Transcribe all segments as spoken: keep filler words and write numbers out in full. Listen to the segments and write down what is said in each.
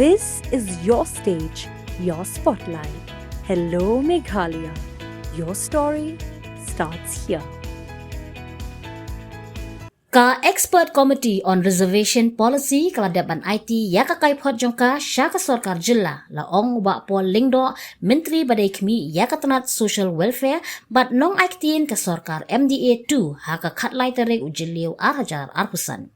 This is your stage, your spotlight. Hello, Meghalaya. Your story starts here. Ka Expert Committee on Reservation Policy ka la dep ban aiti ïa ka kaiphod jong ka sha ka sorkar jylla, la ong u Bah Paul Lyngdoh, Myntri ba dei khmih ïa ka tnat Social Welfare bad nongai ktien ka sorkar M D A two ha ka khatlai tarik u Jylliew ar hajar arphew san.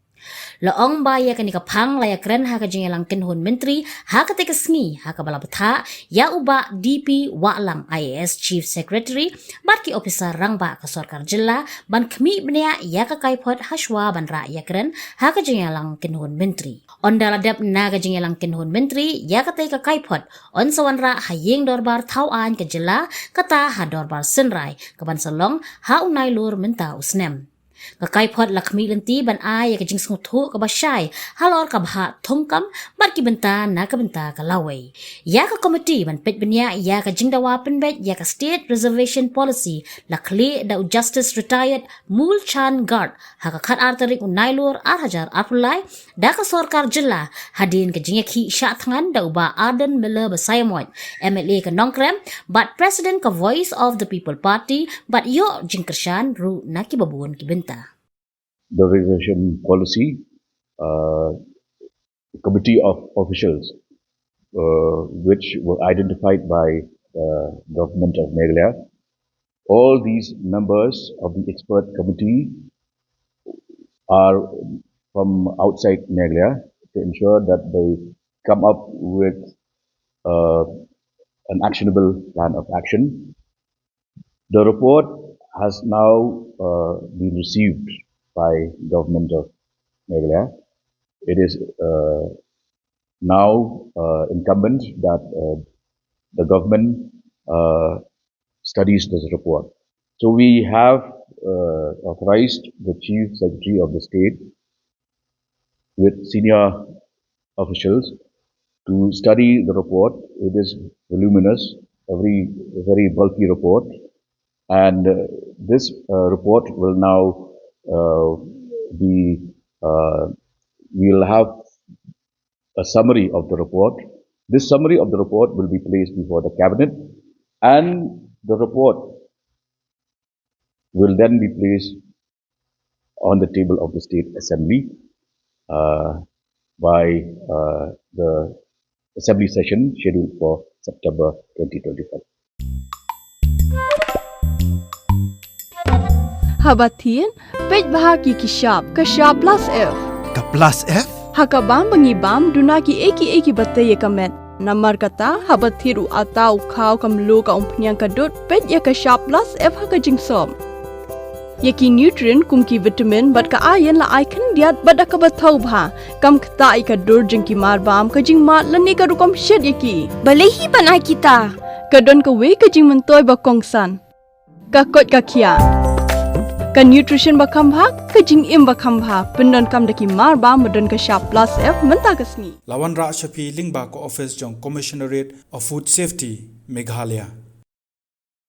La ong ba ïa kane ka phang la ïakren ha ka jingïalang kynhun myntri ha katei ka sngi, ha kaba la bthah ïa u Bah D P Wahlang, I A S Chief Secretary, bad ki ophisar rangbah ka sorkar jylla ban khmih bniah ïa ka kaiphod hashwa ban rah ïakren ha ka jingïalang kynhun myntri. Ynda la dep na ka jingïalang kynhun myntri ïa katei ka kaiphod, yn sa wanrah ha ïing dorbar thaw aiñ ka jylla, kata ha dorbar synrai, kaban sa long ha u Nailur mynta u snem. Ka kaiphod la khmih lynti ban ai ïa ka jingsngewthuh kaba shai halor ka bhah thungkam bad ki bynta na ka bynta ka lawei. Ïa ka komiti ban peit bniah ïa ka jingdawa pynbeit ïa ka State Reservation Policy la khlieh da u Justice Retired Moolchand Garg ha ka khatar tarik u Nailur ar hajar arphew lai, da ka sorkar jylla, hadien ka jingïakhih shah thngan da u Bah Ardent Miller Basaiawmoit, M L A ka Nongkrem bad President ka Voice of the People Party, bad ïoh jingkyrshan ruh na kiba bun ki bynta. The reservation policy, uh, committee of officials, uh, which were identified by the government of Meghalaya. All these members of the expert committee are from outside Meghalaya to ensure that they come up with, uh, an actionable plan of action. The report has now, uh, been received by government of Meghalaya. It is, uh, now, uh, incumbent that, uh, the government, uh, studies this report. So we have, uh, authorized the Chief Secretary of the State with senior officials to study the report. It is voluminous, a very, very bulky report, and, uh, this, uh, report will now, uh, be, uh, we'll have a summary of the report. This summary of the report will be placed before the cabinet, and the report will then be placed on the table of the State Assembly, uh, by, uh, the Assembly session scheduled for September twenty twenty-five. Haba thied, peit bha ki ki shap, ka shap plus F. Ka plus F? Ha ka bam ba ngi bam, duna ki ei ki ei kiba tei ïa ka met. Namar kata, haba thied u atta, u khaw, ka mluh, ka umphniang, ka dud, peit ïa ka shap plus F ha ka jingsop. Ïa ki nutrient kum ki vitamin bad ka iron la ai khyndiat bad da kaba thaw bha. Kam ktah ïa ka dur jong ki marbam, ka jingmad lane ka rukom shet ïa ki. Balei hi ban ai kita? Ka don kawei ka jingmyntoi ba kongsan. Ka koit ka khiah. Ka nutrition ba kham bha, ka jingim ba kham bha. Pyndonkam da ki marbam ba don ka shap plus F mynta ka sngi. La wanrah sha phi lyngba ka office jong Commissionerate of Food Safety, Meghalaya.